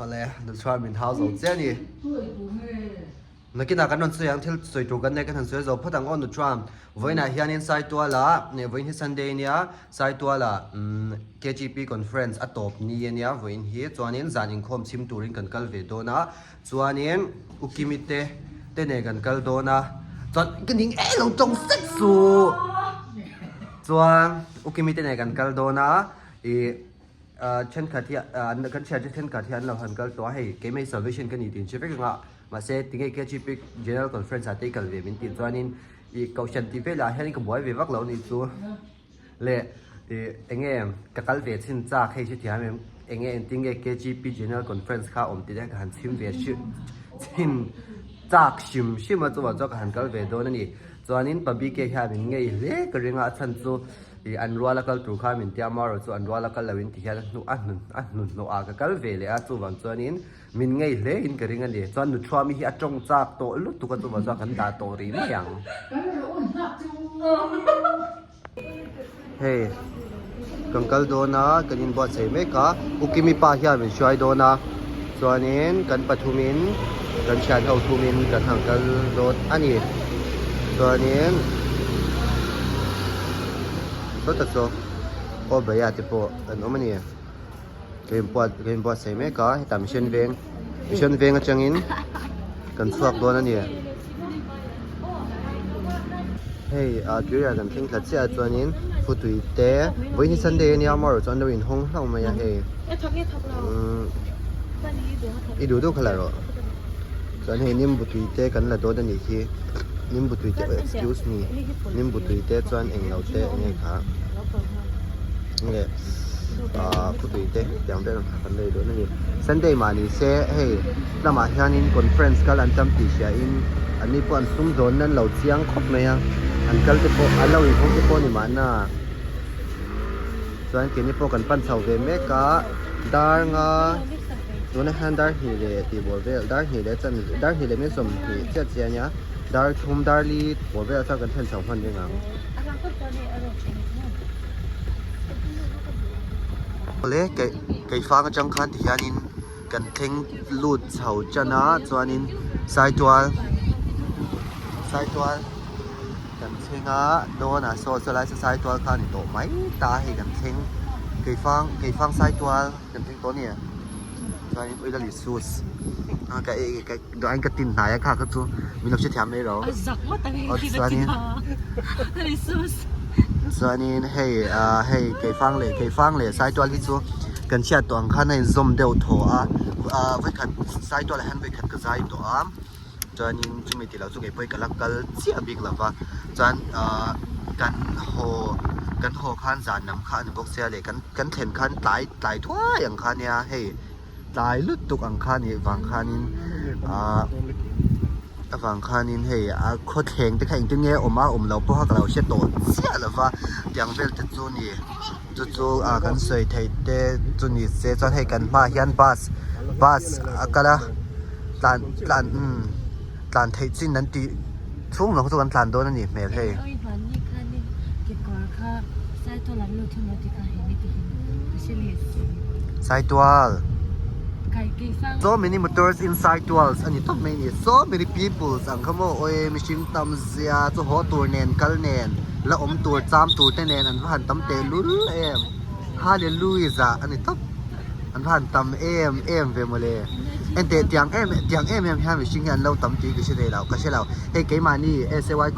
Awle, nuchhuan min hau zo che a ni. Nakinah kan rawn sawi ang, thil sawi tur kan nei kan han sawi zo phawt ang aw nuchhuan. Vawiinah hianin Saituala, vawiin hi Sunday a nia, Saituala KGP conference a tawp ni a nia vawiin hi, chuanin zan inkhawm chhim turin kan kal ve dawn a, chuanin U Kimi te te nen kan kal dawn a, chuan ka ning e lo tawng sek suh! Chuan U Kimi te nen kan kal dawn a, ih. Thenkhat hi an kan thiante thenkhat hi an lo han kal tawh a, hei keimah hi salvation ka ni tih an hre vek ang a, mahse tinge KGP General Conference ah te i kal ve min tih chuanin ih kohhran tih velah hian ka buai ve vak lo a nih chu le ih enge ka kal ve chhin chak hei hrethiam em enge engtin nge KGP General Conference kha awm tih te ka han chhim ve chhin chak hrim hrim a chuvang chuan ka han kal ve dawn a ni chuanin pa BK hian min ngei hle ka ring a a chhan chu. Ih an rual a kal tur kha min tia marawh chu an rual a kal lo in ti hian a hnu a hnu a hnuhnawh ah ka kal ve leh a chuvang chuanin min ngei hle in ka ring a ni chuan nuthuami hi a tawng chak tawh lutuk a chuvang chuan kan dah tawh rih mai ang. Hei kan kal dawn a kan inbuatsaih mek a Ukimi pa hian min hruai dawn a chuanin kan pathumin kan thian ho thumin kan han kal dawn a ni chuanin sawta saw aw bhaiya te pawh an awm a ni ka inbuat ka inbuatsaih mek a hetah mission veng mission veng atangin kan chhuak dawn a ni hei ah tuiah kan thleng thla chiah a chuanin futui te vawiin hi sunday ania amaherawh chuan an lo inhawng hlauh mai a hei umm i duh duh kha la rawh chuan hei nimbu tui te kan la dawn anih hi nimbu tui te excuse me nimbu tui te chuan englo te enge kha nge ah futui te tiang vel kha kan lei dawn ani sunday mah ni se hei lamah hianin conference kal an tam tih hria in an ni pawh an sum dawn nan lo chiang khawp mai a an kal te pawh an lo inhawng te pawh a ni mahna chuan keini pawh kan pan chho ve mek a dar nga tunah hian dar hnih leh tih bawr vel dar hnih leh chan dar hnih leh minute 20 chiah chiah a nia dar thum dar li bawr velah chuan kan thlen chho hman reng ang. Awle keifang atang khan ti hianin. Kan thleng lut chho tan a chuanin saitual saitual kan thleng a dawnah saw chulai saw saitual kha a ni tawh mai ta a hei kan thleng keifang keifang saitual kan thleng tawh a ni chuanin ui lali sus a ka ei ka duh aiin ka tin hnai a kha kha chu min lo hrethiam mai lo aw chuanin chuanin hei ah hei keifang leh keifang leh saitual hi chu. Kan chhiat tawh ang khan a inzawm deuh thaw a, ah vawikhat Saitualah hian vawikhat ka zai tawh a, chuanin chumi tih loh chu keipawh hi ka la kal chiah bik lo va, chuan ah kan haw kan haw khan zan lam kha a ni bawk sia leh kan kan thlen khan tlai tlai thuai ang kha nia hei tlai lutuk ang kha nih vang khanin ah. Avang khanin hei a khawthleng te kha engtin nge awm a awm lo pawha ka lo hre tawh chiah lo va tiang vel te chu ni chu chu ah kan sawi theih te chu ni se chuan hei kan hmaah hian bus bus a kal a tlan tlan umm tlan theih chin an tih chhung lo kha chu kan tlan dawn a nih hmel hei. Saitual So many motors in Saituals a ni tawp mai a ni so many peoples ang kha maw awi mihring tam zia chu haw tur nen kal nen la awm tur cham tur te nen an va han tam teh lul em Hallelujah a ni tawp an va han tam em em ve mawle enteh tiang em tiang em em hian mihring hi an lo tam tih ka hre thei lo ka hre lo hei keimahni S_A_Y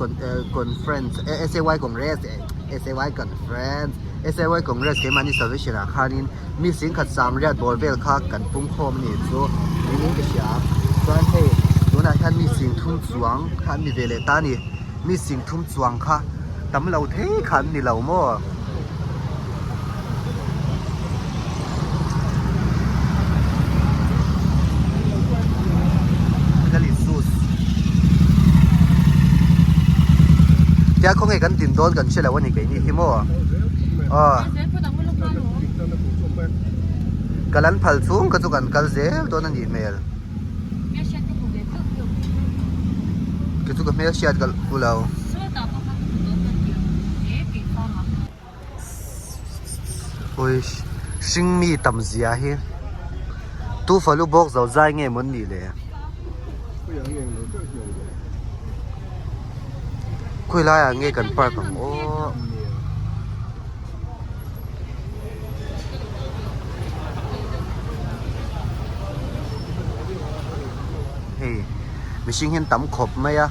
conference S_A_Y congress S_A_Y conference S_A_Y congress keimahni salvation ah khanin mi singkhat sangriat bawr vel kha kan pung khawm a nih chu niin ka hria chuan hei tunah hian mi singthum chuang kha an ni ve leh ta a ni mi singthum chuang kha tam lo thei kha an ni lo maw. Tia khawnge kan din dawn kan hre lo a ni keini hi maw aw kal an phal chhung kha chu kan kal zel dawn a nih hmel kei chu ka hmel hriat ka hmu lo. Hawi hring mi tam zia hi. Tu falu bawk zo zai nge mawn nih le? Khawi laiah nge kan park ang aw? Hei mihring hian tam khawp mai a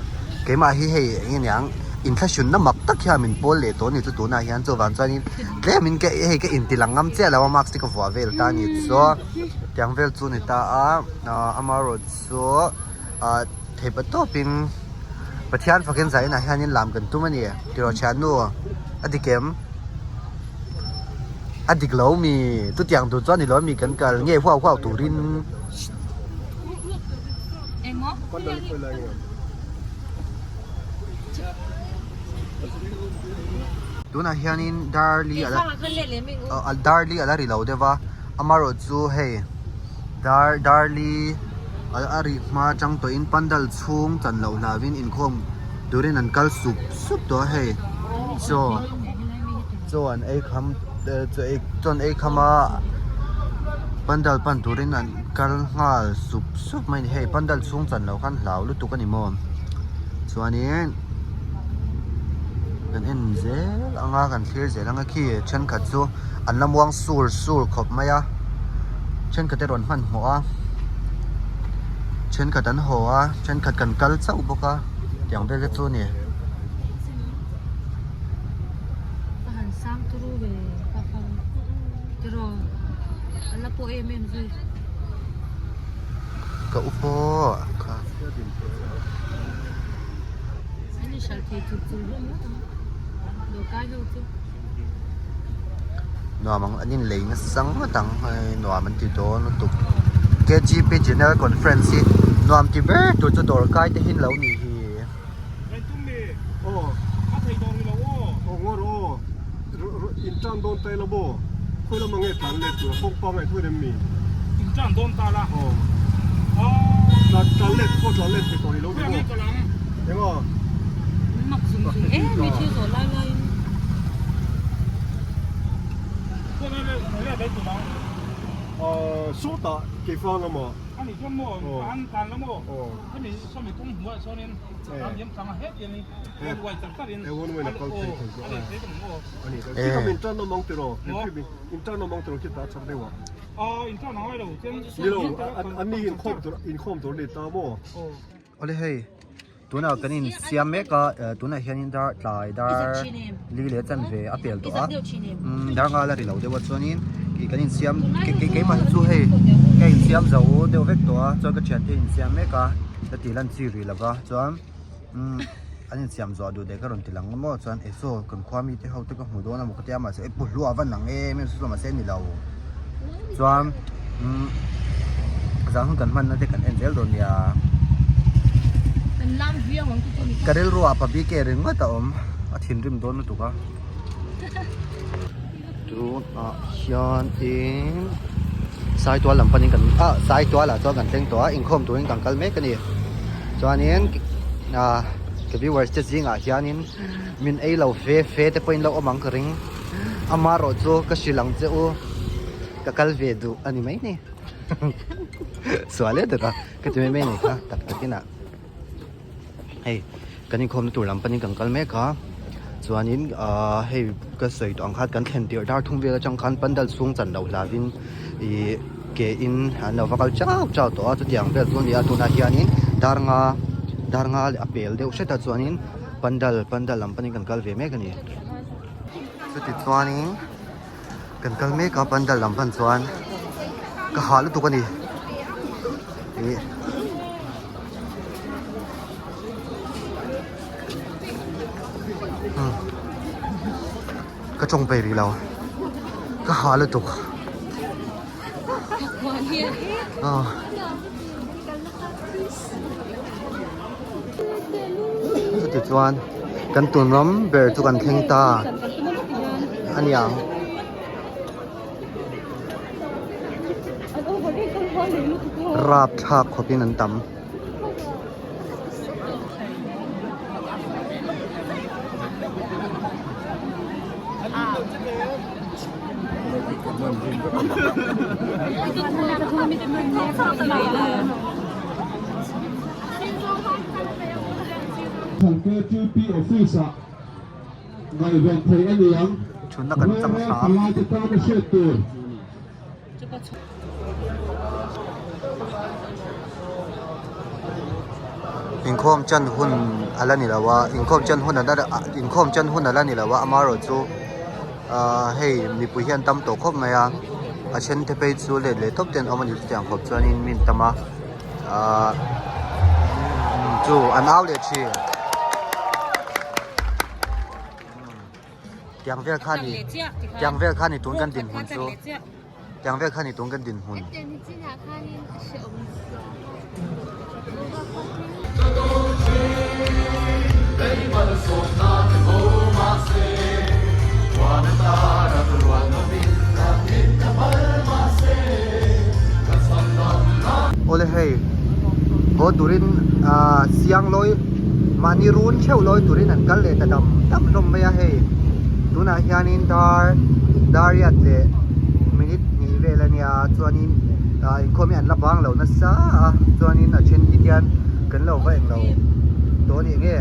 keimah hi hei eng nge niang inthlahrunna mak tak hian min pawl leh tawh a ni chu tunah hian chuvang chuanin tlemin ka hei ka inti lang ngam chiah lo a mask te ka vuah vel ta a ni chu tiang vel chu a ni ta a amaherawhchu ah theih pa tawpin Pathian fakin zainah hianin lam kan tum a ni tiraw thiannu a dik em? A dik lo mi chutiang tur chuan ni lo mi kan kal nge huau huau turin. Tunah hianin dar li ala dar li ala ri lo deuh va amaherawh chu hei dar dar li a ri hma atang tawhin pandal chhung chan loh hlauhin inkhawm turin an kal sup sup tawh a hei chaw chaw an ei kham chaw ei chaw an ei kham a pandal pan turin an kal nghal sup sup mai a ni hei pandal chhung chan loh khan hlau lutuk a ni maw chuanin kan en zel ang a kan thlir zel ang a khi thenkhat chu an la muang sur sur khawp mai a thenkhat te rawn hmanhmawh a thenkhat an haw a thenkhat kan kal chauh bawk a tiang vel te chu a ni. Ka u pawh kha. Nuam ang an inlei nasa ngawt ang hei nuam an ti dawn lutuk KGP General Conference hi nuam ti ber tur chu dawr kai te hi an lo nih hi. Awle hei tunah kan in siam mek a tunah hianin dar tlai dar li leh chanve a pel tawh a dar nghal a ri lo deuh a chuanin ih kan insiam keimah hi chu hei ka insiam zo deuh vek tawh a chuan ka thiante in siam mek a ka tih lan chi rih lova chuan an insiam zawh duh leh ka rawn ti lang maw chuan eh saw kan khua mite ho te ka hmu dawn a maw ka tia mahse eh pu hlua a va nang em em saw mahse a ni lo chuan zan hun kan hman na te kan en zel dawn nia ka rilru ah pa bike ringawt a awm a thinrim dawn lutuk a tunah hianin Saitual lam panin kan ah Saitual ah chuan kan thleng tawh a inkhawm turin kan kal mek a ni chuanin ah ka viewers te zingah hianin min ei lo fe fe te pawhin lo awm ang ka ring amaherawh chu ka hrilh ang che u ka kal ve duh a ni mai ni sual e deuh a ka ti mai mai a ni kha tak takin ah. Hei kan inkhawmna tur lam panin kan kal mek a chuanin ahh hei ka sawi tawh ang khan kan thlen tirh dar thum vel atang khan pandal chhung chan loh hlauhin ihh ke in an lo va kal chau chau tawh a chutiang vel chu a ni a tunah hianin dar nga dar nga leh a pel deuh hret a chuanin pandal pandal lam panin kan kal ve mek a ni chuti chuanin kan kal mek a pandal lam pan chuan ka hah lutuk a ni ih. Ka tawng peih rih lo ka hah lutuk chuti chuan kan tun ram ber chu kan thleng ta a ni ang. Rapthlak khawpin an tam. KTP Office ah ngaihven theih a ni ang. Thutna kan chang Rorel hram. palaite tana hriat tur. Inkhawm chan hun a la ni lo a, inkhawm chan hun a la inkhawm chan hun a la ni lo a amaherawh chu ahh hei mipui hian tam tawh khawp mai a, a then te phei chu let leh tawp te an awm a ni chutiang khawp chuanin mi an tam a ahh chu an au leh thin. Tiang vel kha ni tiang vel kha ni tun kan dinhmun chu. Tiang vel kha ni tun kan dinhmun. Awle hei haw turin ah siang lawi mahni run theuh lawi turin an kal leh ta dam dam hlawm mai a hei tunah hianin dar dariat leh minute hnih vel a nia chuanin ah inkhawm hi an la bang lo nasa a chuanin a then hi hian kan lo va englo tawh a nih nge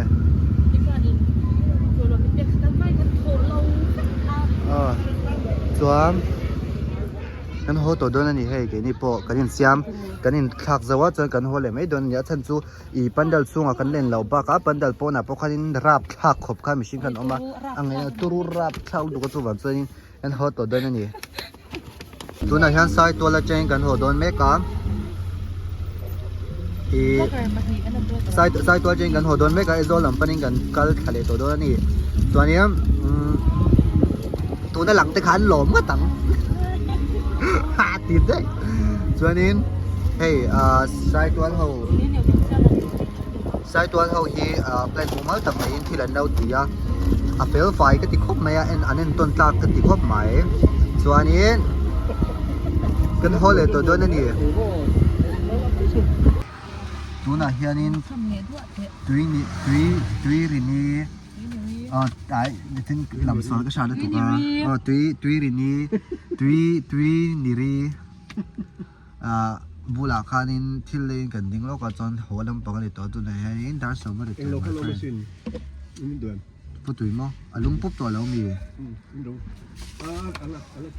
aw chuan. Kan haw tawh dawn a ni hei keini pawh kan insiam kan inthlak zo a chuan kan haw leh mai dawn a ni a chhan chu ih pandal chhungah kan len loh bakah pandal pawnah pawh khanin rap thlak khawp khan mihring khan awm a a ngaihna turu rap thlak lutuk a chuvang chuanin kan haw tawh dawn a ni tunah hian saitual atangin kan haw dawn mek a ih sai saitual atangin kan haw dawn mek a Aizawl lam panin kan kal thla leh tawh dawn a ni chuanin umm. Tuna lang te kha an lawm ngawt ang ha ti daih chuanin hei ah saitual ho saitual ho hi ah plan mumal tak maiin thil an lo ti a a fel fai ka ti khawp mai a en an entawn tlak ka ti khawp mai chuanin kan haw leh tawh dawn a ni tunah hianin tui tui tui rini. Aw tlai nitin lam sawl ka hria lutuk a aw tui tui ri ni tui tui ni ri ah bulah khanin thil leiin kan ding lawk a chuan haw lampang a ni tawh a tunah hianin dar sawm a ri tawh my friend pu tui maw a lum pup tawh lo mi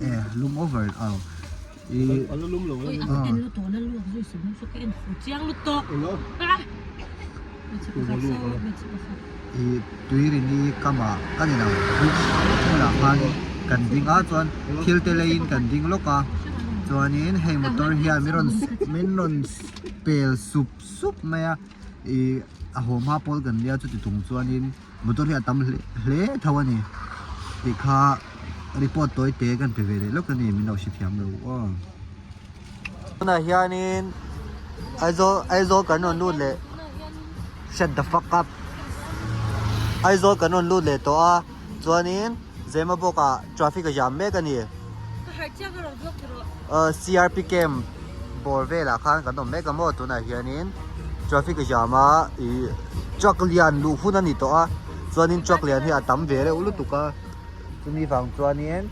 e lum over aw ih Ih tuirini kamah ka ni lo bridge hmunah khan kan ding a chuan thil te leiin kan ding lawk a chuanin hei motor hian min rawn min rawn pel sup sup mai a ih a haw hma pawl kan nia chuti tung chuanin motor hi a tam hle hle tho a ni tih kha report tawi te kan pe ve leh lawk a ni min lo hrethiam lo aw. Tunah hianin Aizawl Aizawl kan rawn lut leh shut the fuck up Aizawl kan rawn lut leh tawh a chuanin Zemabawk ah traffic a jam mek a ni ahh CRP camp bawr velah khan kan awm mek a maw tunah hianin traffic a jam a ih truck lian luh hun a ni tawh a chuanin truck lian hi a tam ve reuh lutuk a. Chumi vang chuanin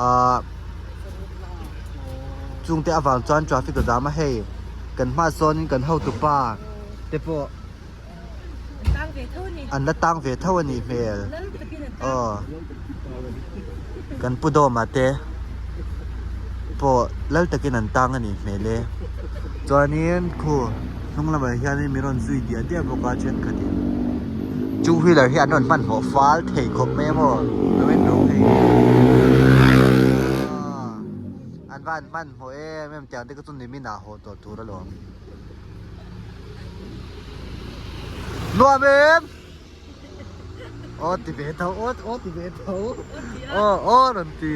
ahh chungte avang chuan traffic a zam a hei kan hma sawnin kan hotupa te pawh an la tang ve tho a nih hmel aw kan pu dawma te pawh lal takin an tang a nih hmel e chuanin khu hnung lamah hianin min rawn zui diah diah bawk a thenkhatin two wheeler hi an rawn hmanhmawh fal thei khawp mai a maw an va han hmanhmawh em em tiang te kha chu nimin ah haw tawh tur alawm nuam em aw ti ve tho aw aw ti ve tho aw aw rawn ti.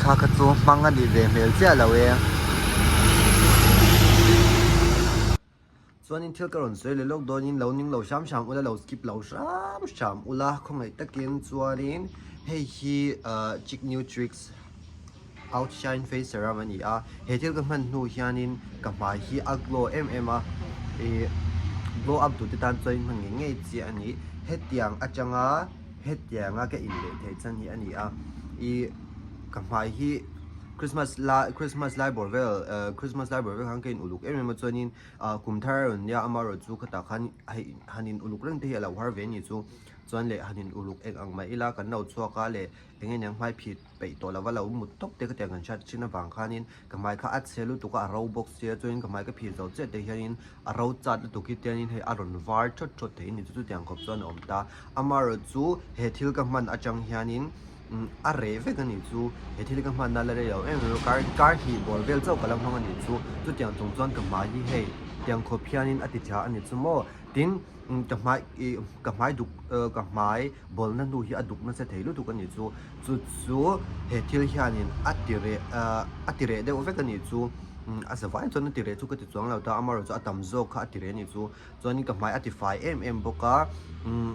Kha kha chu hmang a nih ve hmel chiah lo e. Chuanin thil ka rawn sawi leh lawk dawnin lo ning lo hram hram ula lo skip lo hram hram ula khawngaih takin chuanin hei hi ahh chick new tricks outshine face serum a ni a he thil ka hman hnu hianin ka hmai hi a glow em em a ih glow up duh te tan chuan hman ngei ngei chi a ni hetiang atanga. hetianga ka in leh theih chan hi a ni a ih ka hmai hi Christmas lai Christmas lai bawr vel eh Christmas lai bawr vel khan ka in uluk em em a chuanin ah kum thar a rawn nia amaherawhchu khatah khan hei han in uluk reng te hi a lo har ve a ni chu chuan leh han in uluk eng ang mah ila kan lo chhuak a leh eng eng hmai phit peih tawh lova lo mut tawp te ka tiang kan hriat thin avang khanin ka hmai kha a chhe lutuk a a ro bawk sia chuanin ka hmai ka phih zo chiah te hianin a ro chat lutuk hi tianin hei a rawn var thawt thawt thei a ni chu chutiang khawp chuan a awm ta amaherawhchu he thil ka hman atang hianin a reh vek a nih chu he thil ka hman na la rei lo em em a kar kar hnih bawr vel chauh ka la hmang a nih chu chutiang chung chuan ka hmai hi hei tiang khawp hianin a ti tha a ni chu maw tin ka hmai ih ka hmai duk ka hmai bawlna hnu hi a duk nasa thei lutuk a nih chu chu chu he thil hianin a ti reh ah a ti reh deuh vek a nih chu a za vai chuan a ti reh chu ka ti chuang lo ta amaherawhchu a tam zawk kha a ti reh a nih chu chuanin ka hmai a ti fai em em bawk a umm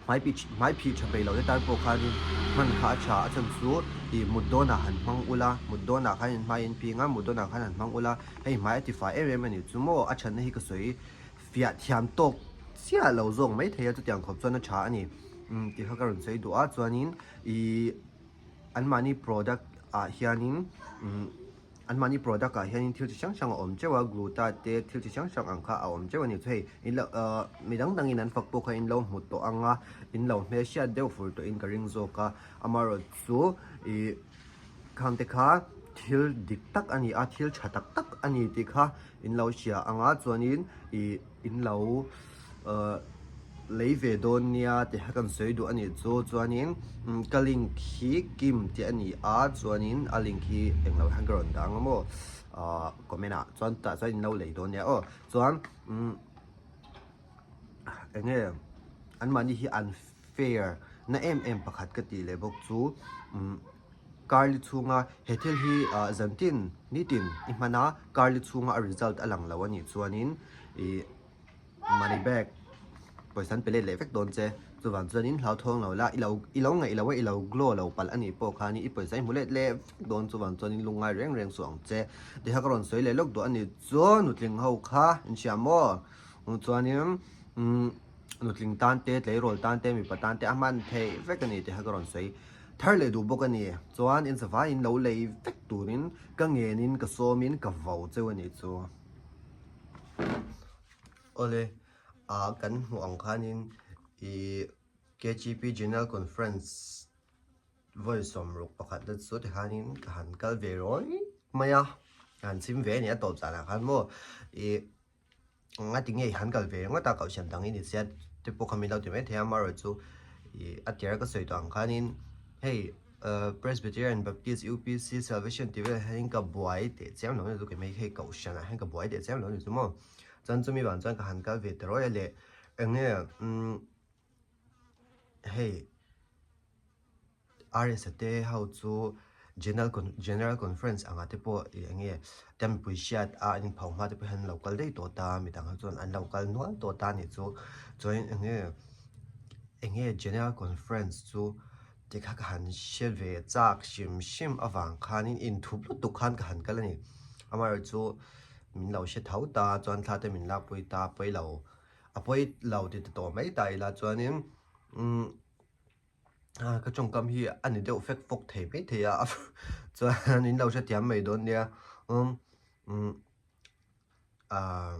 hmai pi hmai phih tha peih loh te tan pawh khanin hman kha a tha a chhan chu ih mut dawnah han hmang ula mut dawnah khan in hmai in phing a mut dawnah khan han hmang ula hei hmai a ti fai em em a nih chu maw a thatna hi ka sawi fiah thiam tawk chiah lo zawk mai thei a chutiang khawp chuan a tha a ni umm tih kha ka rawn sawi duh a chuanin ih anmahni product ah hianin umm anmahni product ah hianin thil chi hrang hrang a awm teuh a gluta te thil chi hrang hrang ang kha a awm teuh a ni chu hei in lo ahh mi dang dang in an fak pawh kha in lo hmu tawh ang a in lo hmelhriat deuh fur tawh in ka ring zawk a amaherawhchu ih khang te kha thil dik tak a ni a thil tha tak tak a ni tih kha in lo hria ang a chuanin ih in lo ahh lei ve dawn nia tih kha kan sawi duh a nih chu chuanin ka link hi kim tih a ni a chuanin a link hi englo hian ka rawn dah ang a maw ahh comment ah chuan tah chuan in lo lei dawn nia aw chuan umm eng nge anmahni hi an fair na em em pakhat ka tih leh bawk chu umm. Karli chhunga he thil hi ah zantin nitin i hman a karli chhunga a result a lang lo a nih chuanin ih money back pawisa an pe let leh vek dawn che chuvang chuanin hlauthawng lo la i lo i lo ngaih lo a i lo glow lo palh a nih pawh khanin i pawisa i hmu let leh vek dawn chuvang chuanin lungngai reng reng suh ang che tikha ka rawn sawi leh lawk duh a nih chu nutling ho kha inhria maw chuanin umm nutling tan te tleirawl tan te mipa tan te a hman theih vek a ni tikha ka rawn sawi. Thar leh duh bawk a ni. Chuan in zavaiin lo lei vek turin ka ngenin ka sawmin ka vo cheu a nih chu. Awle, ah kan hmuh ang khanin ih KGP General Conference vawi 61 na chu tikhanin ka han kal ve rawi mai a, ka han chim ve a ni a tawp zanah khan maw ih. Nga ti nge han kal ve ringawt a kohhran dang i ni sia te pawh kha min lo ti mai thei a amaherawhchu ih a tir a ka sawi tawh ang khanin hei Presbyterian Baptist UPC Salvation tih velah hianin ka buai teh chiam lo a ni chu keimah hi hei kohhran ah hian ka buai teh chiam lo a ni chu maw chuan chumi vang chuan ka han kal ve ta rawih a leh eng nge umm hei. RSA te ho chu General General Conference anga te pawh ih eng nge Tempui hriat a an inpho hma te pawh hian an lo kal daih tawh ta midang ho chuan an lo kal nual tawh ta a nih chu chuan eng nge eng nge General Conference chu tikha ka han hre ve chak hrim hrim avang khanin inthup lutuk khan ka han kal a ni amaherawhchu min lo hre tho ta chuan thla te min lakpui ta pawi lo a pawi lo ti ta tawh mai ta ila chuanin umm. Ah ka tawngkam hi a ni deuh fek fawk thei mai thei a chuan in lo hrethiam mai dawn nia um um ah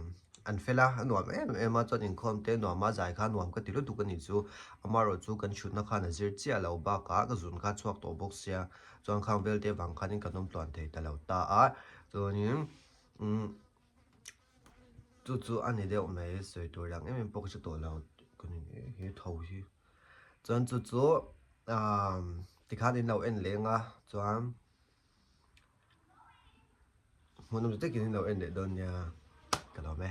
an fel a a nuam em em a chuan inkhawm te nuam a zai kha nuam ka ti lutuk a ni chu amaherawhchu kan thutna khan a zir chiah lo bakah ka zun kha a chhuak tawh bawk sia chuan khang vel te vang khanin kan awm tluan thei ta lo ta a chuanin um chu chu a ni deuh mai sawi tur dang em em pawh ka hre tawh lo he tho hi. Chuan chu chu ahh tikhan in lo en leng a chuan hmuhnawm takin in lo en leh dawn nia ka lawm e.